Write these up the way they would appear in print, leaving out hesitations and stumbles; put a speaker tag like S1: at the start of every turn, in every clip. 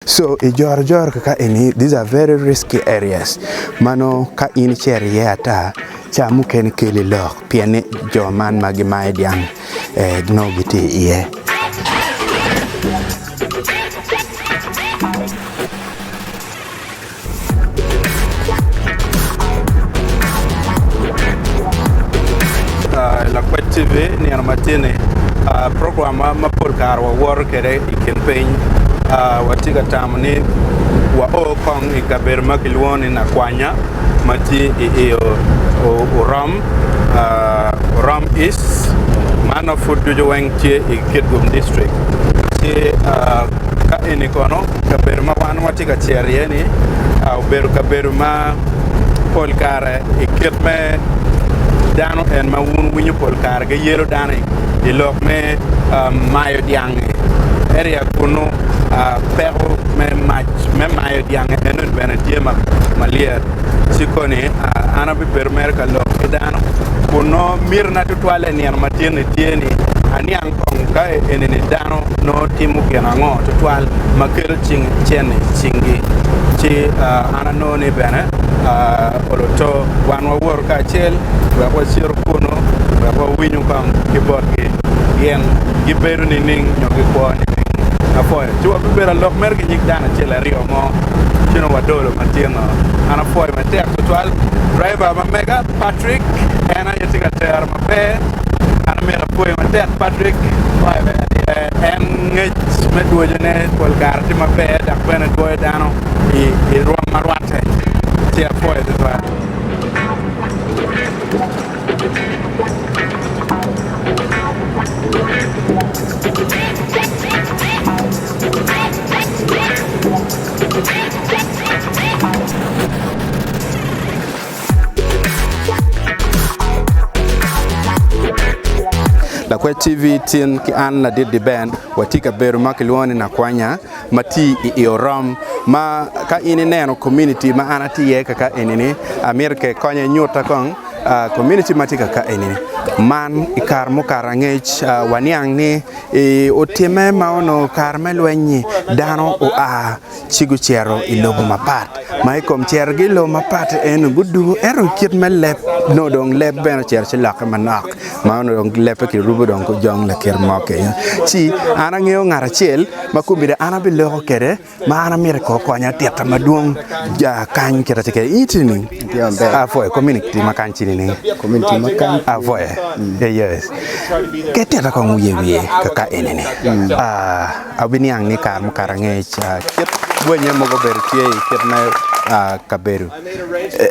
S1: So i joro joro kaka eni these are very risky areas ma nongo ka in icito iye ata ca mukene keli lok pien ni jo man ma gimayo dyang nongo gitye iye.
S2: Lakwec TV nino ma tye-ni program ma pol kare wawoto kwede i kin piny watye ka tamo ni wao kong i kabedo ma kilwongo ni Nakwanya ma tye i Orom Orom East man ma pud ducu weng tye i Kitgum District ci ka eni kono kabedo ma wan watye ka cito iye ni obedo kabedo ma pol kare i kit me dano en ma wun wuwinyo pol kare giyelo dano i lok me mayo dyangi area kunu peko me mac me mayo dyangi enoni bene tye malyet ci koni an abibedo mere ka lok ki dano kun nongo mitina tutwalle i nino matin-ni tye ni aniang kong ka eni-ni dano nongo timo gin ango tutwal ma kelo cen i cinggi. Ci an anongo ni bene olo to wan wawoto kacel wek wacito kunnu wek wawinyu kong ki botgi gin gibedo nining nyo gikwo nining. Apwoyo. Ci wabibedo alok mere ki nyig dano acel aryo mo ci nongo wadolo matino. An apwoyo matek tutwal driver ma mega Patrick en aye tye ka tero maber. An amito apwoyi matek Patrick. En ngec me dwocone pol kare tye maber dok bene dwoyo dano i rwom ma rwatte. Ci apwoyo tutwal.
S1: Lakwec TV tin ki an ladit Diben watye i kabedo ma kilwongo ni Nakwanya ma tye i Orom ma ka in ineno komuniti ma an atye iye kaka eni-ni amito ke konya inyutta kong komuniti ma tye kaka eni-ni man i kare mukato angec waniang ni otimme ma onongo kare me lweny-nyi dano oa ci gucito i lobo mapat ma i kom citogi i lobo mapat eno gudugo ento kit me leb nongo dong leb bene ocito ci lokke manok ma onongo dong lebbe kirubo dong kujong lakit mo kenyo ci an angeyo ngat acel ma kombeddi an abiloko kwede ma an amito ko okonya tita madwong ja kany kit atye kwede in itye nining? Apwoyo community ma kany tye nining? Apwoyo yes ki tita kong wiye wiye kaka eni ni. Abiniang ni kare mukato angec kit gwenye mogo obedo tye i kit me kabedo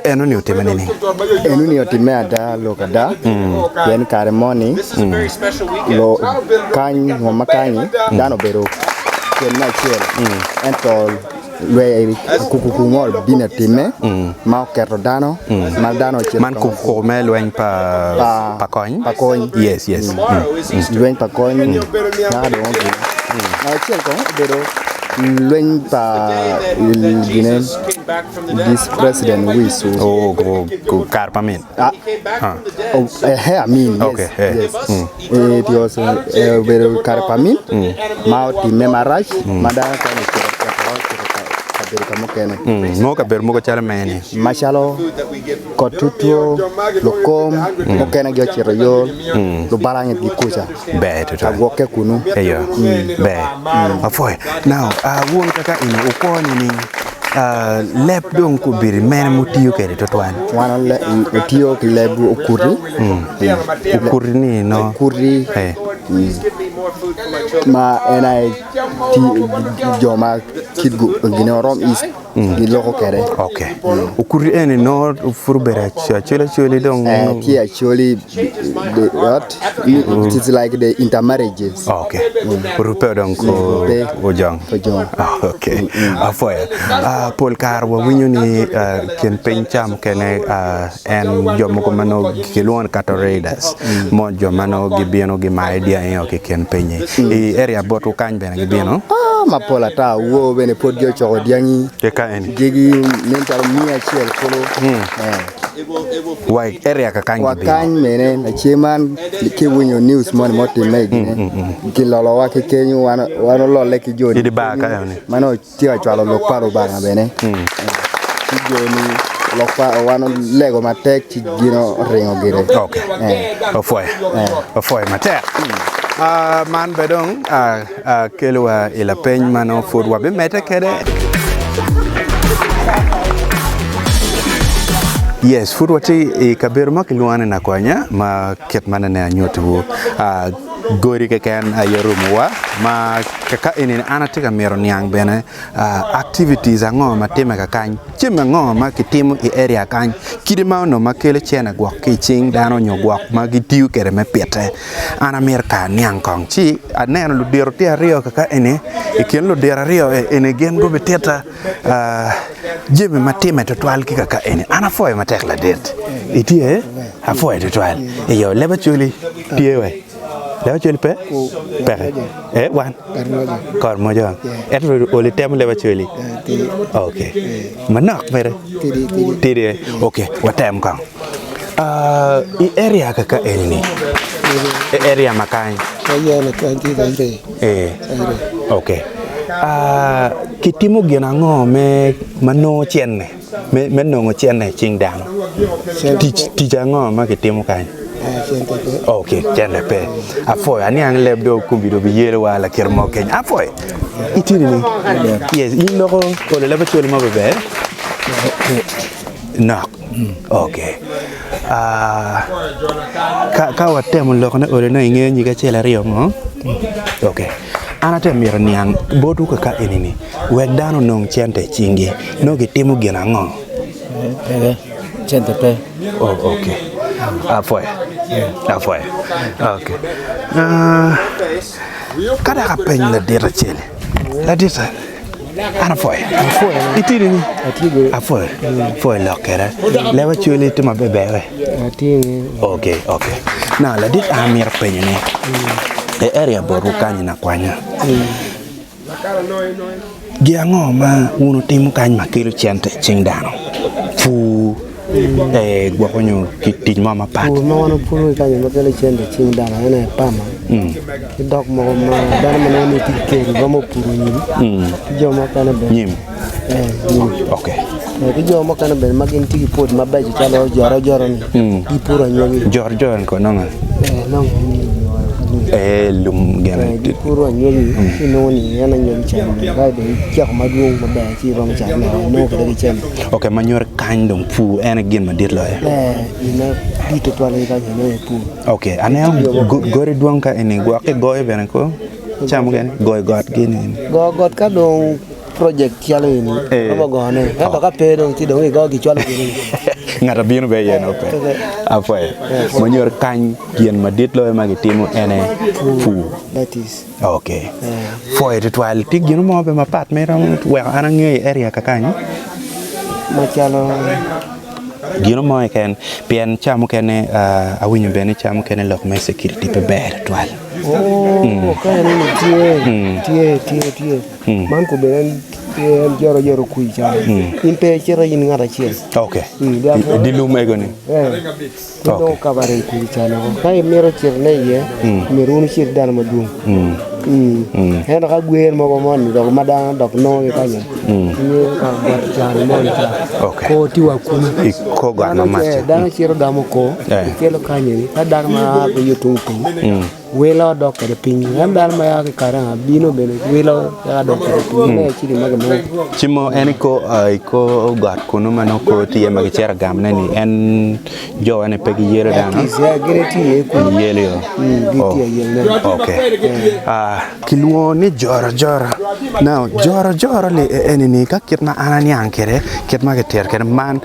S1: enoni otimme nining?
S3: Enoni otimme ada lok ada pien kare moni kany ngo ma kanyi dano obedo tyen me acel ento Lweny kukuku mo obino atimme ma oketo dano ma dano ocito
S1: Man kukuku me lweny pa pa kony?
S3: Pa kony.
S1: Yes, yes.
S3: Lweny pa kony naka dong ogine. Ngat acel kong obedo lweny pa gine this president Wisu.
S1: Oh, oh, kare pa min.
S3: Ah, oh, eh, Amin, yes,
S1: Okay, eh.
S3: yes. It was obedo kare pa Amin ma otimme marac ma dano kany ocito ocito ocito kabedo ka mukene.
S1: Nongo kabedo mogo calo mene?
S3: Macalo Kotutwo, Lukom, mukene gi ocito yo Lubalangit gi kuca
S1: Ber tutwal.
S3: ka gwokke kunu.
S1: Eyo, ber. Apwoyo. Now, wun kaka eni wukwo nining? Leb dong kobedi mene mutiyo kwede tutwal?
S3: Wan otiyo ki leb okuti.
S1: Okuti ni no?
S3: Okuti ma en aye jo ma gine orom East giloko kwede.
S1: Ok. Okuti eni nongo pud obedo acoli acoli dong?
S3: Tye acoli what? It's like the intermarriages.
S1: Ok. Orubbe dong ojong. Ok. Apwoyo. Pol kare wawinyo ni kin piny ca mukene En jo mogo ma nongo gilwongo ni cattle raiders mo jo ma nongo gibino gimayo dyangi o ki kin pinyi i area botwu kany bene gibino?
S3: Ah, mapol ata woo bene pwod gi ocoko dyangi
S1: Ki ka eni?
S3: gigi nen calo miya acel kulu. Eh.
S1: Wa i area kakany
S3: Wa
S1: gibino.
S3: kany mene lacen man ki winyo news moni ma otimme i gine kilolowa ki kenyo wan wan ololle ki joni
S1: I di bar ka eni.
S3: ma nongo tye ka cwalo lok pa Lubanga bene ci joni lok pa wan olego matek ci gin oringo gire.
S1: Ok. Opwoyo. Opwoyo matek. Ah, man be dong ah, ah, kelowa i lapeny ma nongo pud wabimedde kwede. Yes, pud watye i kabedo ma kilwongo ni Nakwanya ma kit ma nene anyutiwu ah, godi keken aye orumowa ma kaka eni an atye ka mito niang bene ah, activities ango ma timme kakany, jami ango ma kitimo i area kany, kite ma onongo ma kelo cene gwok ki i cing dano nyo gwok ma gitiyo kwede me pite. An amito ka aniang kong ci aneno ludito tye aryo kaka eni i kin ludito aryo eni gin gubititta jami ma timme tutwal ki kaka eni an apwoyo matek ladit itye apwoyo tutwal iyo leb acholi tye we leb acholi pe peke eh wan kor mojo ento oli temo leb acholi ok manok mere tidi ok watem kong. I area kaka eni-ni, i area ma kany? Ee, ok. Kitimo gin ango me ma nongo cente, me nongo cente i cing dano? Tic tic ango ma kitimo kany? Ok, cente pe. Apwoyo, aniang leb dong kombi dong biyelowa lakite mo keny. Apwoyo, itye nining? Yes, in loko olo leb Acholi mo maber? Nok. Ok. Ka, ka watemo loko ne ode nongo ingeyo nyig acel aryo mo? Ok. An ate mito niang botwu kaka eni ni, wek dano onong cente i cingi, nongo gitimo gin ango?
S4: Peke, cente pe.
S1: Oh, ok. Apwoyo. Apwoyo. Ok. Ah, ka dok apeny ladit acel, ladit, An apwoyo. Itidi ni? Apwoyo. Apwoyo lok kede. Leb acwali tye maber ber we? Ok, ok. Now ladit an amito penyo ni, i area botwu kany i Nakwanya, gin ango ma wun wutimo kany ma kelo cente i cing dano? Pur, eh, gwoko nyo tic mo mapat.
S4: Pur ma wan wapuro ki kany ma kelo cente i cing dano en aye pama ki dok mogo ma dano ma nongo ni tye ki keri romo puro nyim ki jo mukene bene
S1: Nyim.
S4: Eh, nyim.
S1: Ok.
S4: Eh, ki jo mukene bene ma gin tye ki pwod mabeco calo joro joro ni gipuro anywagi
S1: Joro joro ni kono nongo?
S4: Eh, nongo
S1: Eh, lum gene.
S4: Eh, gipuro anywagi ci inongo ni en anywagi ca ni ka dong iceko madwong maber ci iromo catone inongo kwede ki cente.
S1: Ok, ma nyuto kany dong pur en aye gin madit loyo.
S4: Eh, gin ma dit tutwal aye kany en aye pur.
S1: Ok, aneno godi dwong ka eni gwok ki goyo bene ko ca mukene goyo got gini eni.
S4: Go got ka dong project calo eni
S1: Eh.
S4: romo gone ento ka pe dong ci dong igo gicwalo gini.
S1: Ngat abino bene iye nongo pe. Apwoyo. Ma nyuto kany gin madit loyo ma gitimo en aye pur.
S4: That is.
S1: Ok. Pwoyo tutwal. Tye gino mo bene mapat ma iromo weko an angeyo i area kakany?
S4: Macalo?
S1: Gino mo keken pien ca mukene awinyo bene ni ca mukene lok me security pe ber tutwal.
S4: Oo, ka enoni tye, tye, tye, tye. Man kobedo en en joro joro kwir calo. In pe icito in ngat acel.
S1: Ok. Di lum ego-ni.
S4: Eh. Pe dong okabare i kwir calo. Ka imito citone iye, myero wun wucit dano madwong. Ento ka gwer mogo moni dok ma dano dok nongo ki kanyo, ingeyo ka got can moni ca, kor tye wa kunu.
S1: I kor got ma mac ca.
S4: Dano cito gamo kor, kelo kanyo-ni, ka dano ma a ki yo tung piny, Wilo dok kwede piny. En dano ma ya ki Karanga bino bene wilo yaka dok kwede piny. Meno aye cili ma ginongo.
S1: Ci mo en i kor got kunu ma nongo kor tye iye ma gicito gamone ni en jo eni pe giyelo dano?
S4: Gin tye iye kunu.
S1: Giyelo yo?
S4: Gitye ayelone.
S1: Ok. Kilwongo ni jorojoro. Now jorojoro ni eni ni ka kit ma an aniang kwede kit ma kitito kwede man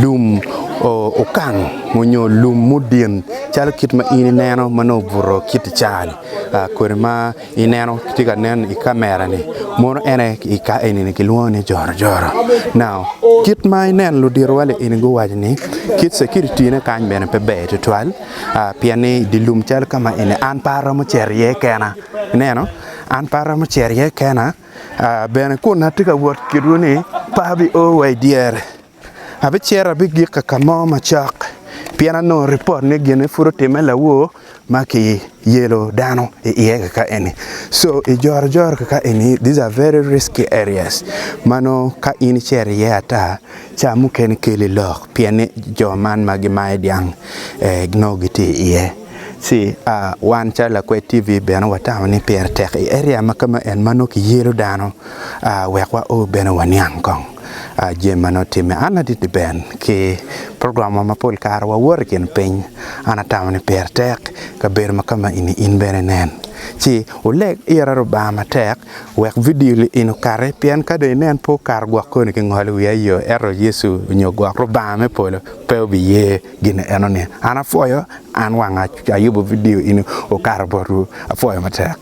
S1: lum okang onyo lum mudin calo kit ma in ineno ma nongo obuto kit i caa-ni kodi ma ineno tye ka nen i kamera-ni mono en aye i ka eni-ni kilwongo ni jorojoro now kit ma ineno luditowa eni guwaco ni kit security-ne kany bene pe ber tutwal pien ni dye lum calo ka ma eni an pe aromo cito iye kena ineno an pe aromo cito iye kena. Bene kun atye ka wot kwedwu-ni, pe abio wa i dyere. Abicito abigik ka mo macok pien anongo ripot ni gine pud otimme lawor ma ki yelo dano i iye kaka eni. So i joro joro kaka eni these are very risky areas ma nongo ka in icito iye ata ca mukene keli lok pien ni jo man ma gimayo dyang nongo gitye iye. Ci wan calo Lakwed TV bene watamo ni pire tek i area ma kama en ma nongo kiyelo dano wek wa o bene waniang kong jami ma nongo timme. An ladit Ben ki program wa ma pol kare wawoto i kin piny an atamo ni pire tek kabedo ma kama eni in bene inen ci wuleg ira Rubanga matek wek vidio li eni okati pien ka dong inen pe okato gwok koni kingolo wiya iyo ento Yecu nyo gwok Rubanga me polo pe obiye gin eno ni an apwoyo an wang ayubo vidio eni okato botwu apwoyo matek.